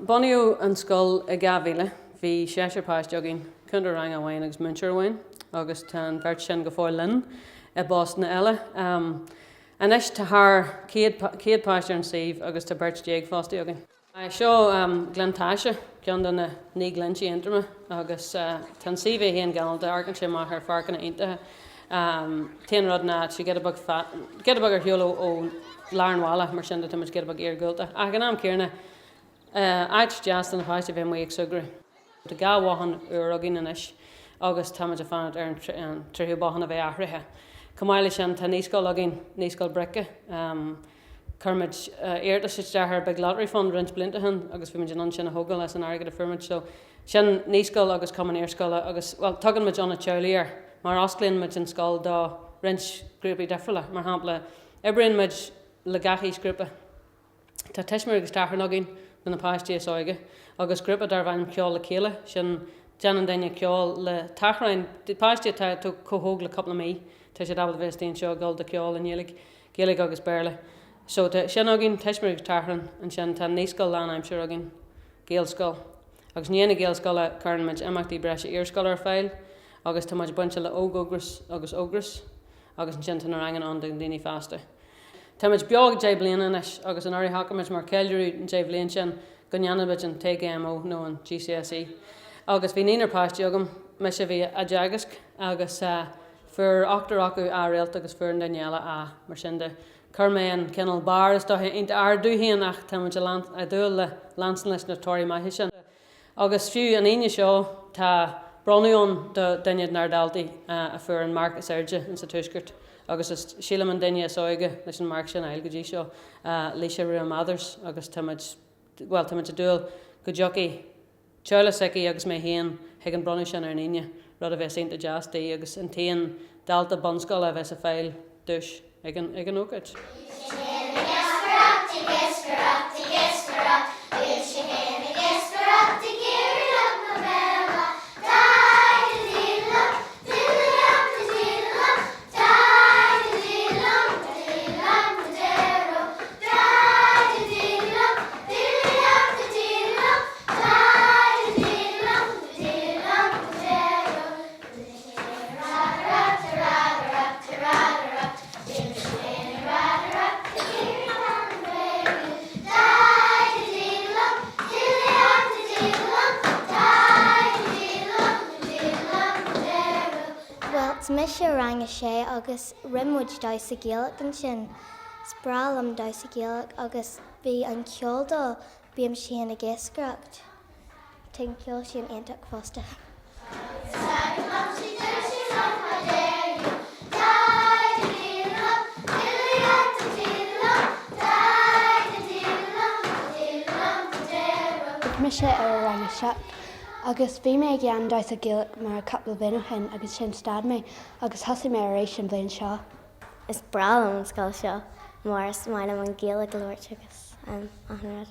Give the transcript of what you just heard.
Bunaíodh an scoil i 2000. Bhí seisear páiste againn, cúntóir ranga amháin agus múinteoir amháin, agus tá an bheirt sin go fóill linn i bpostanna eile. Anois tá thar 100 páiste ar an suíomh agus tá beirt déag fostaí againn. Seo Gleann Taise, ceann de na naoi Glinntí Aontroma agus tá an suíomh é féin galánta, amharcann sé amach ar pháirceanna iontacha. T-aon rud ná tá sé giota beag giota beag ar shiúl ó lár an bhaile, mar sin de tá muid giota beag iargúlta. Ach ag an am céanna, áit deas do na páistí a bheith amuigh ag súgradh. Tá 2 bhothán úr againn anois agus táimid ag fanacht ar an tríú bothán a bheith athraithe. Chomh maith leis sin tá naíscoil againn, Naíscoil Brice. Chuir muid iarratas isteach ar Big Lottery Fund roinnt blianta ó shin agus bhí muid in ann sin a thógáil as an airgead a fuair muid. So sin naíscoil agus cumann iarscoile agus, bhuel, tugann muid ionad teaghlaigh air mar osclaíonn muid an scoil do roinnt grúpaí difriúla. Mar shampla, oibríonn muid le gach aoisghrúpa. Tá tuismitheoirí agus tachrán againn do na páistí is óige agus grúpa darb ainm Ceol le Chéile, sin déanann duine ceol le tachráin. Páistí atá chomh hóg le cúpla mí, tá siad ábalta bheith istigh anseo ag dul do ceol i nGaeilge, Gaeilge agus Béarla. So tá sin againn, tuismitheoirí agus tachrán, ansin tá naíscoil lán-aimsire againn, Gaelscoil. Agus i ndiaidh na Gaelscoile cuireann muid imeachtaí breise iarscoile ar fáil agus tá muid bainte le Óg-Ógras agus Ógras agus ansin tá na ranganna ann do dhaoine fásta. Táimid beo 10 bliana anois agus anuraidh shocraigh muid mar ceiliúradh an 10 bhliain sin go ndéanfadh muid an TGMO nó an GCSE. Agus bhí naonúr páistí agam, mise a bhí á dteagasc agus fuair ochtar acu A réalt agus fuair an duine eile A, mar sin de. Chuir mé an cineál barr is dóiche iontach ard domh féin ach tá muid ag dúil le leanstan leis na torthaí maithe sin. Agus fiú an Aoine seo tá bronnadh ann do duine dár ndaltaí a fuair an marc is airde insa Tuaisceart agus is, sílim, an duine is óige leis an marc sin a fháil go dtí seo, Laoise Rua Mathers agus tá muid, bhuel, tá muid ag dúil go dtiocfaidh teaghlach s'aici agus mé féin chuig an bronnadh sin ar an Aoine, rud a bheas iontach deas di agus an t-aon dalta bunscoile a bheas ag fáil duais ag an ag an ócáid. Bhuel, tá mise i rang a sé agus rinne muid damhsa Gaelach ansin. Is breá liom damhsa Gaelach agus bhí an ceol dó, bímse féin ag iascaireacht. Tá an ceol sin iontach fosta. Mise i rang a 7 agus bhí mé ag déanamh damhsa Gaelach mar cúpla bliain ó shin agus sin stad mé agus thosaigh mé arís an bhliain seo. Is breá liom an scoil seo mar is maith liom an Ghaeilge a labhairt agus achan rud.